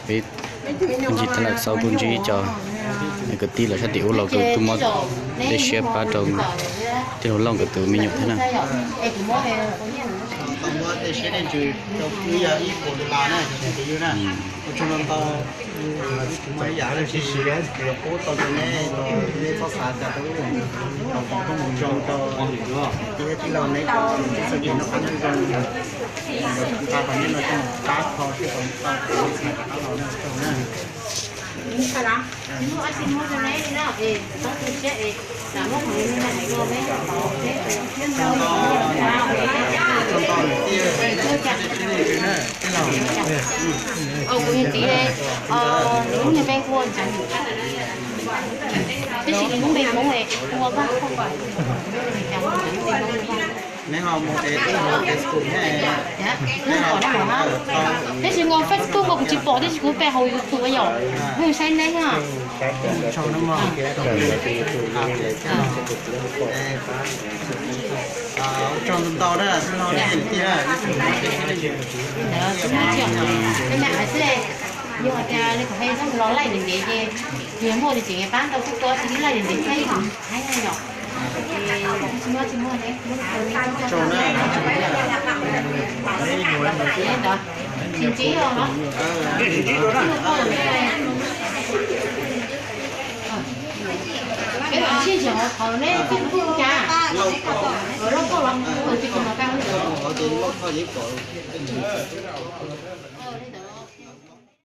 Peb ncig tag lawm, xaus kuj ntsib ib co kwv tij lawv sab tim ub los kuj tuaj muab tej siab pab rau tij laug Lauj nkawd tus me nyuam thiab na. Tau muab tej siab tej ntsws rau wb yog ib puas dollar na, ua tsaug ntau ntau. Ib yam li tsis siv qub tau rau neb los neb txhob xav cas rau wb, thov foom koob hmoov zoo rau tij laug neb txhua tus noj qab nyob zoo, nqa qhov nyob no coj mus pab kho siab kom tau txhais rov qab los na, ua tsaug na. Kuv yog txiv, nws lub npe hu, tab sis nws lub npe Hmoob hu ua Vaj Thoj. Neb ho mus es twb hu Facebook ne? Tab sis nkaus Facebook nkaus kuv tsis pom, tab sis kuv pem hauv YouTube yom. Hu saib neb na. Ua tsaug ntau na, tij laug, neb tsis muaj tsis muaj ne, yog hais tias nws kom hais los laij ntev ntev ces, yog muaj ces tseem pab tau kuj tau, tsis laij ntev ntev thiab ib tug haib na yom. Tsis muaj tsis muaj ne, ua tsaug na. Tsis ntsib os. Peb los sib ntsib qhov neb Facebook cas, Lauj Kauj los, tsis pom no tag.